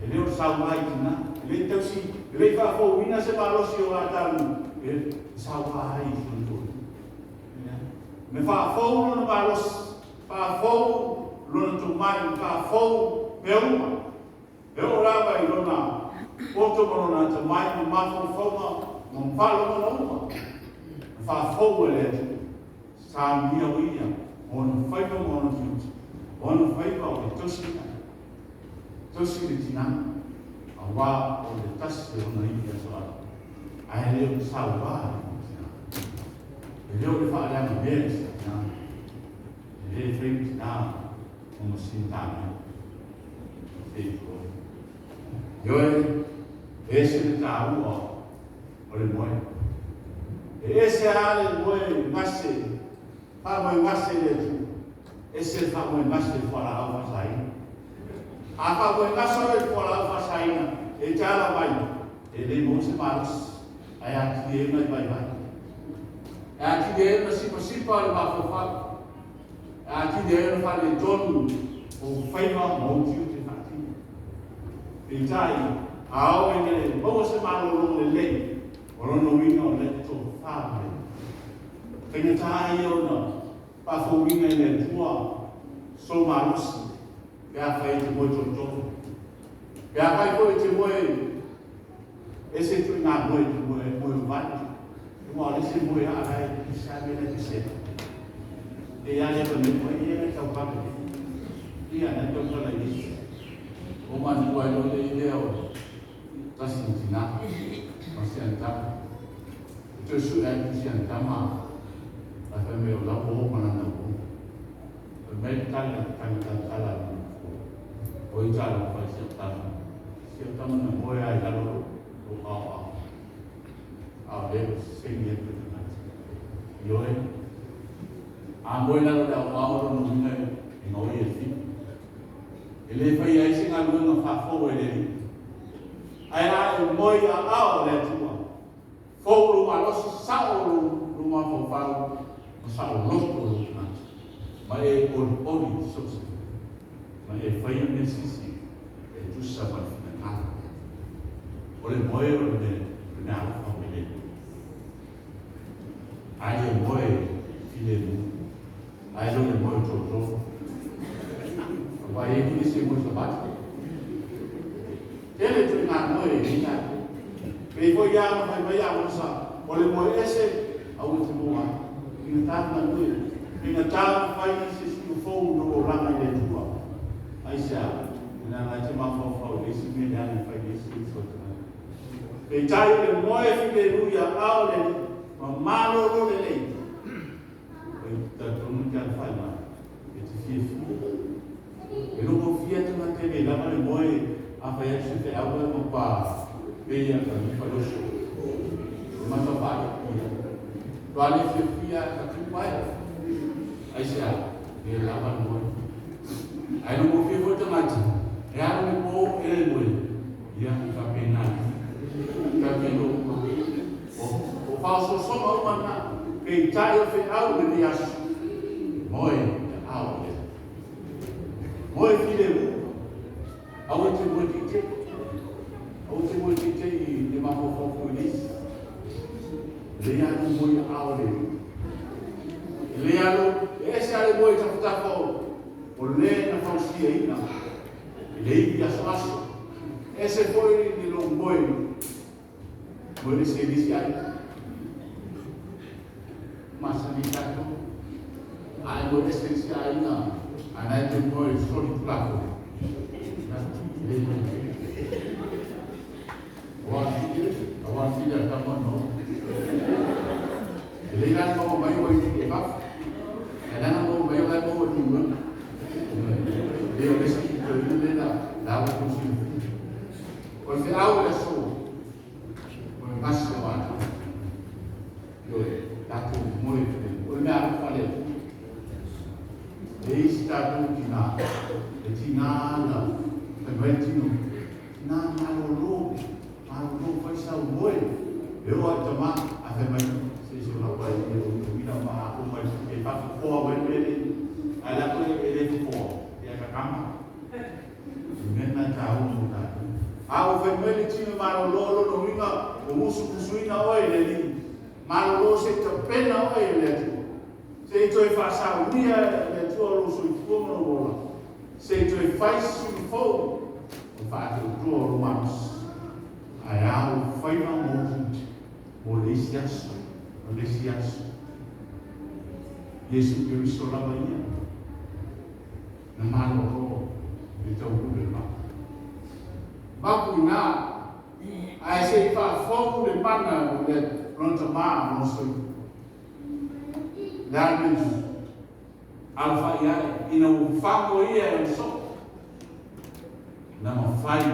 E le o le sauā i tinā. E le i tausi, e le i faafouina se malosi o Atamu e sauā ai i sona toalua. Me faafou lona malosi, faafou lona tomai, faafou mea uma. E oo lava i lona poto ma lona atamai ma mafaufauga ma faalogona uma, na faafou e le Atua. Sa mia o ia ma ona faiva ma ona tiute. O ona faiva o le tausi tausi le tinā, auā o le tasi o ona ivi asoala. Ae le o le sauā i le tinā. E le o le faaleaga mea i se tinā. E le fai le tinā ma masini tāmia. Ioe, e ese le taua o le moe. E ese lava le moe gase, faamoe gase i le Atua, ese le faamoe gase i le fualaau faasaina. A faamoe gase oe i le fualaau faasaina, e te ala mai, e le maua se malosi, ae atili ai ona e vaivai. E atili ai ona sipasipa le mafaufau, e atili ai ona faaletonu ou faiva ma ou tiute faatino. Peitai, a oo ina le maua se malologa lelei, o lona uiga o lea e tofa mai. Faigata ia ona faafouina e le Atua sou malosi pe afai e te moe tolotolo. Pe afai foi e te moe ese ituaiga moe e te moe ai, moe vale. Aua o le isi moe a la e pisa mea la e pisa. E ia le pa moe ia e tau vale. Ia na tau kala i. O manu ai lo le idea o tasi ma tina ma si ana tama. E toe sue ai ma si ana tama ae fai mai o la ua oo ma lana uo. Fai mai le tali a le tagi talatala a le matua, Oi talofa i si au tama, si au tama na moe lava i lalo o lou aoao. A o lea ua saini atu e tagata. Ioe. A moe i lalo o le aoao o lona uiga e gaoi e le fili. E le faia ai se galuega faafou e le Alii. Ae a e moe i aao o le Atua, fou lou malosi, sao lou mafaufau, ma saoloto lou tagata, ma e olioli i so o se mea, ma e faia mea sisi e tusa ma le finagalo o le Atua. O le moe o le mea alofa mai le Atua. A le moe filemu, ae le o le moe o totonu. Aua e i ai nisi e moe savali. Tele ituaiga moe e i ai tatou. Pei foi lava ona fai mai Amosa, o le moe ese, aua e te maua ai. Faigata le galue, faigata ona fai se isi fou i lou olaga i le Atua. Aisea? Leaga e te mafaufau i le isi mea leaga e fai i le isi uso a le tagata. Peitai o le moe filemu ia ao le Alii ma malolo lelei. Oi, talitonu te alafai mai, e te fiafia. E logofia tagata e le lava le moe a fai atu se feau e matua pei a ka nifa loso. E matawhai ia. Toa le fiafia ka tupai. Aisea, le lava le moe. Ae logofia foi tagata, e alu le po e le moe. Ia, e faapena. Tatou uma. O faaosoosoga uma na, peitai o feau i lenei aso, moe i aao o le Atua. Moe filemu, aua e te moe teitei. Aua e te moe teitei i le mafaufau foi i le isi. E lelei lava lou moe i aao o le Alii. E lelei lava lou, e ese lava le moe i tafatafa o le na fausiaina i le ivi asoaso. Ese foi le lou moe, moe ese i le isi aiga. Masani tatou. A e moe ese i le isi aiga, a na e te moe soli tulafono. Le moe. Aua fili a tama no. E lelei la le maua mai o i e fafo. Ae leaga maua mai o la e maua i tulaga. Le o le isi toeaina le la la ua tou silafia. O le feau o le aso, o le gase o Atama. Ioe, tatou moe o le mea alofa le Atua. E isi tatou tina, e tina na fai mai le tino, tina malolo, malolo fai sau moe. E oo lava i tama, ae fai mai, se i sola ua e uila ma apo mai e faafofoa mai le mea lenei. Ae le a e le fofoa, ia kakama. O mea na e taua mo tatou. A ua fai mai le tino malolo, lona uiga ua musumusuina oe e le Alii. Malolo se i tapena oe e le Atua. Se i toe faasaunia e le Atua lou soifua ma lou ola. Se i toe fai se sui fou o le faatuatua o lou malosi. Ae a ou faiva ma ou tiute mo le isi aso ma le isi aso. Iesu Keriso lava ia na malolo i le taulu le vaa. Mapu ina, ae se i faafou le mana o le lona tama ma lona soifua. Le a le mea alafai ai ina ua fago ia e le soo, na mafai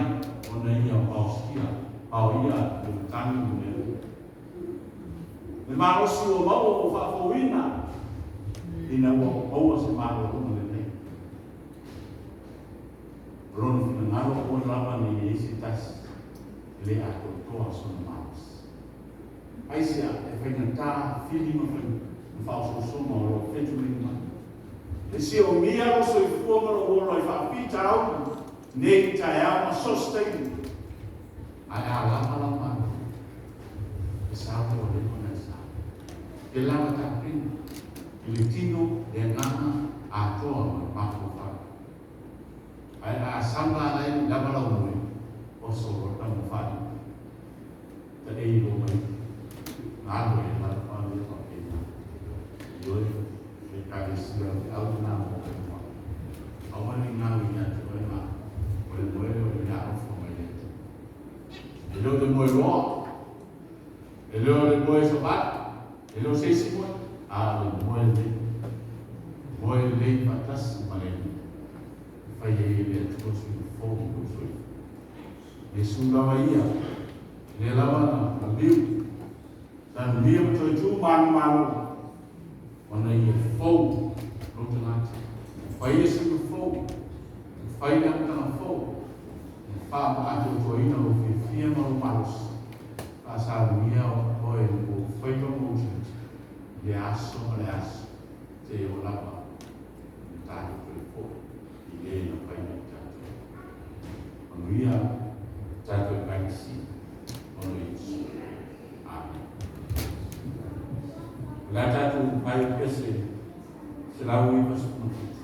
ona ia paosia, pao ia le matagi ma mea. Le malosi ua maua ua faafouina ina ua maua se malologa lelei. O lona finagalo aua lava ne i ai se tasi e le atoatoa sona malosi. Aisea e faigata fili ma faaosoosoga o lo o fetuunai mai. E siomia lou soifua ma lou ola i faafitauli nei taeao ma so o se taimi. Ae a lava lau malo, e sao ua leva ona e sao. E lava tapena i le tino, le agaga atoa ma le mafaufau. Ae a sau la la e lava lau moe, oso loa taumafai ta e ilo mai galo e lava le faapena. Ioe, le Ekalesia o le au lena mo oe ma au. Aua ne i galo ia te oe ma o le moe lea o le mea alofa mai le Atua. E le o le moe loa, e le o le moe savali, e le o se isi moe, a o le moe lelei. Moe lelei faatasi ma le Alii, e fai ai e le Atua sui fou mo lou soifua. Iesu lava ia, lea lava na maliu. Manuia ma toe tu manumalo ona ia fou lou tagata. E faia se upu fou, e fai le amataga fou, e faaatoatoaina lou fiafia ma lou malosi. Faasaunia oe i ou faiva ma ou tiute i le aso ma le aso seia oo lava i le tatou toe foi i le na faia i tatou. Manuia tatou Ekalesia ona o Iesu. Amene. O le a tatou paia pea se 197.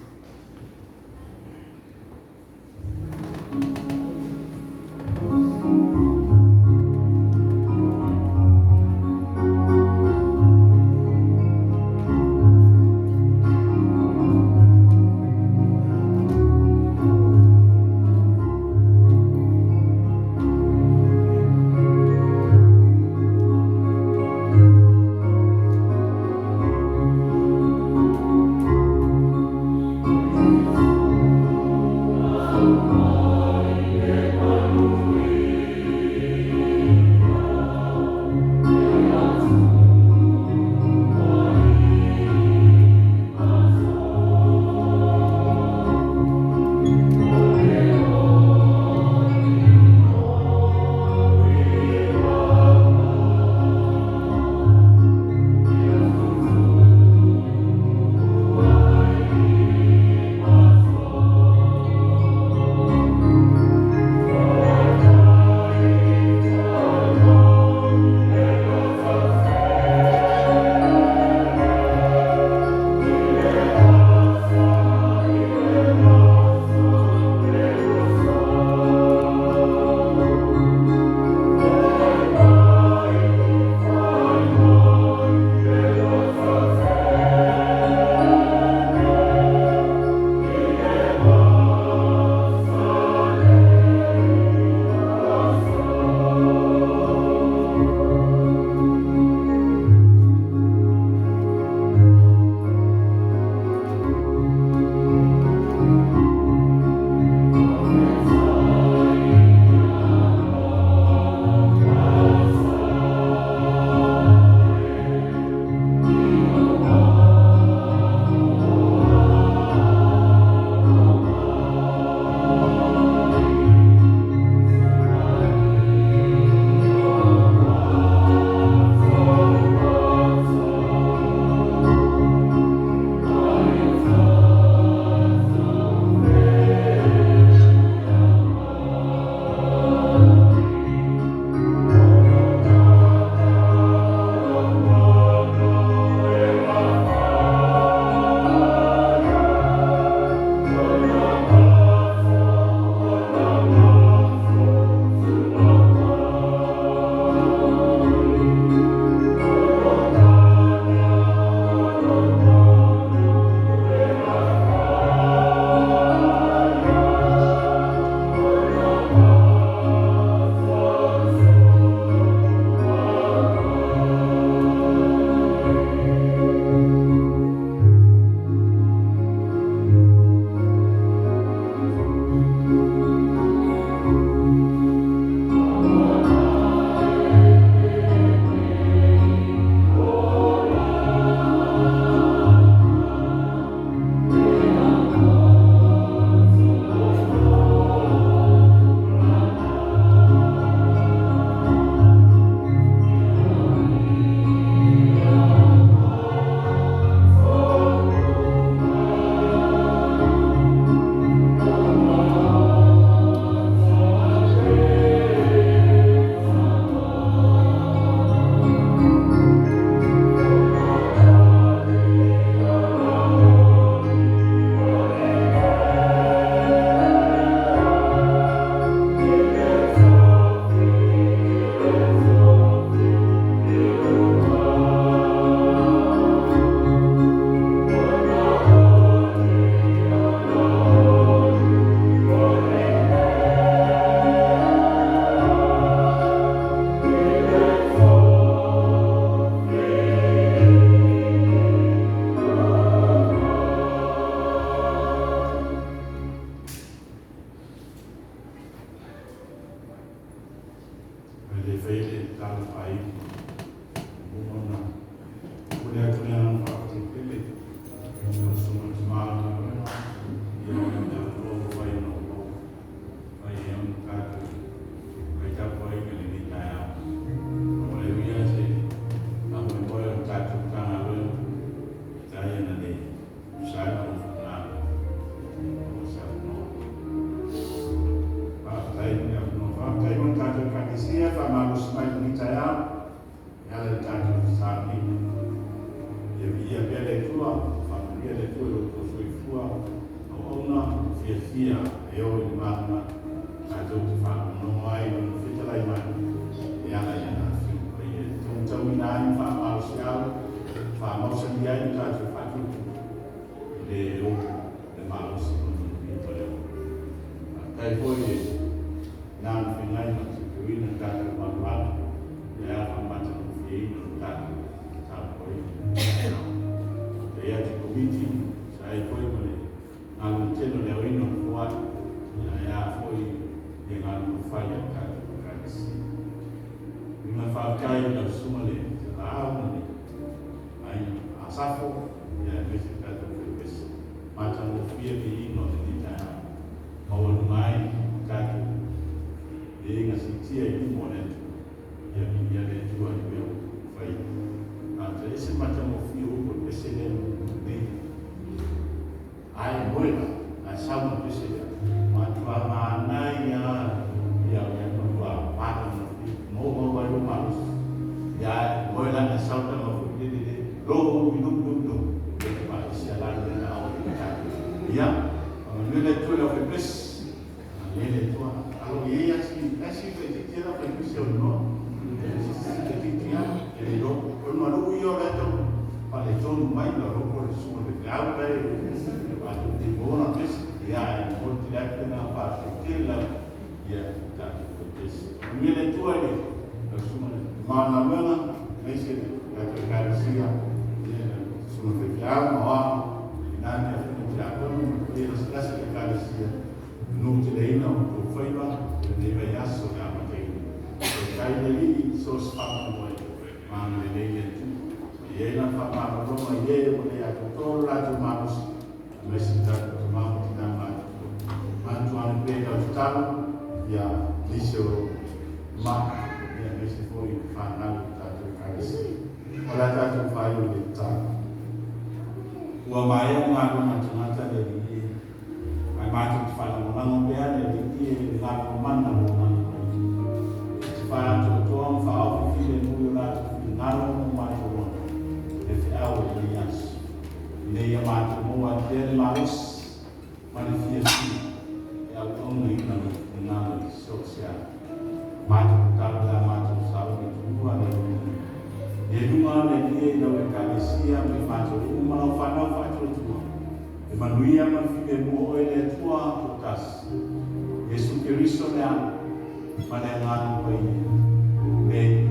Momoli atu le agaga faafetai tele i lau Susuga i le Tama o le galuega, ia ona o le avanoa ua mafai ona ou maua fai ai ona tatou faitapu ai i lenei taeao. Ua le ui lava se faamoemoe o le tatou Matagaluega, peitai ana le tusa ai ma lou finagalo ua se avanoa. Faafetai mo le avanoa. Faafetai mo le tatou Ekalesia e faamalosi mai i lenei taeao e ala i le tatou sauniga. Ia viia pea le Atua, faamanuia le Atua i lo outou soifua auauna fiafia e o i le malamalu tatou te faalogologo ai i Lona fetalai mai e ala i ana Afioga Paia e taumatauina ai ma faamalosiau, faamausali ai lo tatou faatuatua i le ou le malosi ma le manuia ma le ola. Faafetai foi i le na na feagai ma le teuteuina o tatou malumalu e a faamatagofieina o le tatou tapuaiga. Faafetai atu i Komiti sa ai foi ma le galuega tele o le aoina o foai ae a foi le galuega fai a le tatou Ekalesia. Lima faafetai i lau susuga le Talaau ma le Aiga Asafo aemaise le tatou Faipese. Matagofie viiga o lenei taeao. Maualuga ai tatou le gasitia i luma o le Atua. Ia viia le Atua i mea ua faia. Faafetai ese matagofie upu o le pese lea nei. Ae moe la, ae sau ma le pese lea. Matua manaia ia ia matua matagofie. Maua ai lou malosi. Ia ae moe la na sau tama foi lele le lo mi lo lo lo. Ia te vaai sia la le na au i tatou. Ia, faamanuia le Atua i le aufaipese. Manuia le Atua. Alo i ai asi asi toeitiiti la faipese o le noa. Toeitiiti lava e le iloa. O le malu ia o le tau faaletonu mai la loko le susuga i le feau la e matou te maua lana pese. Ia ae momoli tele atu le agaga faafetai tele lava ia i tatou faipese. Manuia le Atua i lau susuga i le tama o le galuega, aemaise le tatou Ekalesia, ia lau susuga i le faifeau ma oa, ina ne afioga i tiakono ma le paia lasilasi o le Ekalesia, manuteleina o outou faiva i lenei vaiaso i le amataina. Faafetai i le Alii i so o se faamoemoe ma agalelei le Atua. Ma i ai lana faamalologa i e ua le atoatoa lo latou malosi, aemaise o tatou tama ma tina matutua. Manatua ane pea i lau tatalo ia nisi o lo o mai, ia aemaise foi i fanau o tatou Ekalesia. O le a tatou faaiu i le tatalo. Ua maea le galuega a le tagata le Alii e, ae matou te faalagolago pea le Alii e i le galuega mana o lou Agaga Paia. E te faaatoatoa ma faaofi filemu i o latou finagalo mo matou ola, le feau o lenei aso. Ina ia matou maua ai pea le malosi ma le fiafia e auaunaina lou finagalo i so o se ala. Matou tatalo le a matou sauni tuua le Alii. Ia i luga le Alii i lau Ekalesia ma i matou uma lau fanau faatuatua. E manuia ma le filemu o oe le Atua toatasi, Iesu Keriso le Ala ma le Agaga Paia, nei